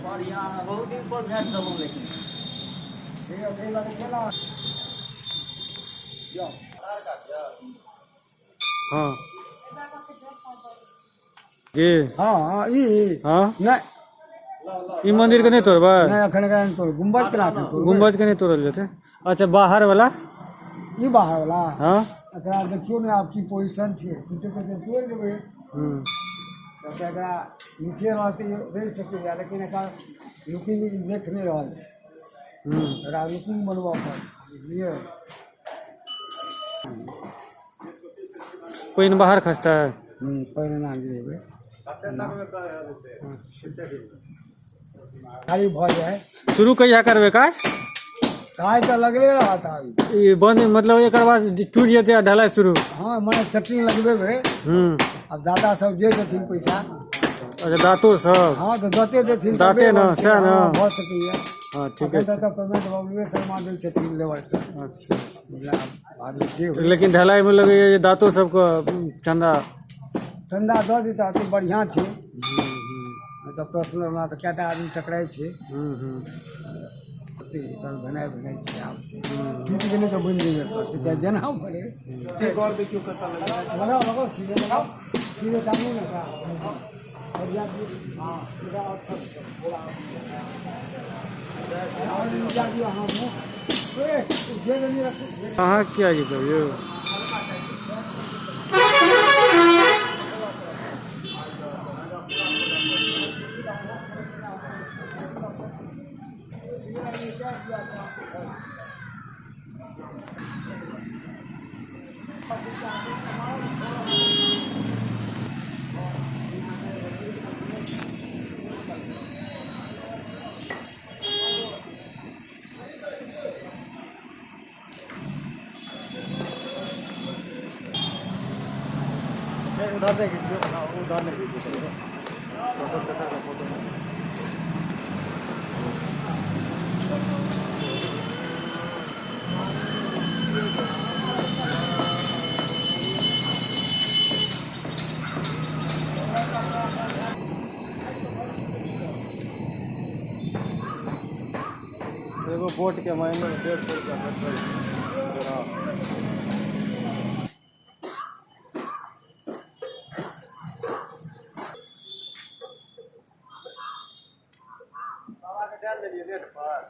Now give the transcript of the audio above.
बढ़िया, बहुत दिन पर भेंट देलहुँ लेकिन। हाँ जी। हाँ, ई। हाँ। नहि। ई मंदिर के नहि तोड़बै? नहि, एखन एकरा नहि तोड़, गुम्बद केना एखन तोड़बै? गुम्बज के नहि तोड़ल जेतै। अच्छा, बाहर वाला? ई बाहर वाला। हाँ। एकरा देखियौ ने, आब की पोजीशन छै। टूटे टूटे तोड़ि देबै। तऽ एकरा नीचे रहतै, रहि सकैए, लेकिन एकरा लुकिंग देख नहि रहल छै। एकरा लुकिंग बनबऽ पड़त, बुझलियै? पानि बाहर खसतै? पानि एना गिरेबै, खाली भऽ जाइ। शुरू कहिया करबै काज? काज तऽ लगले रहत आब। ई बंद, मतलब एकर बाद टूटि जेतै आ ढलाई शुरू? हँ, मने सेटिंग लगबेबै। आब दाता सब जे देथिन पैसा। अच्छा, दातो सब? हँ, तऽ दाते देथिन दाते तबे ने, बनतै। सएह ने? हँ, भऽ सकैए। हाँ, ठीक एखन है। तक पेमेंट बबलुए शर्मा दै छथिन लेबर सब। अच्छा। बादमे जे होइ। लेकिन ढलाई में लगैए जे दातो सबके चंदा। चन्दा दऽ देता तऽ बढ़िआँ छै, नहि तऽ प्रश्न हमरा तऽ कएटा आदमी टकराइ छै। हम्म हम्म ओते तहन भेनाइ भेनाइ छै। आब टूटि गेलै तऽ बनि जेबे करतै, चाहे जेना बने। देखियौ कतऽ लगाओ, लगाओ, सीधे लगाओ, सीधे टांगू ने एकरा। बढ़िया। हाँ, सीधा और सब पूरा और नीचा दियौ। हाँ, मुँह ए जे नहीं रखू। अहाँ किया घिचब यौ? उधर देखै छियै, उधर नहि घिचै, दोसर तेसर के फोटो। एगो बोट के महीने 150 रुपया भेटै छै। बाबाके डालि देलियै रेट पर।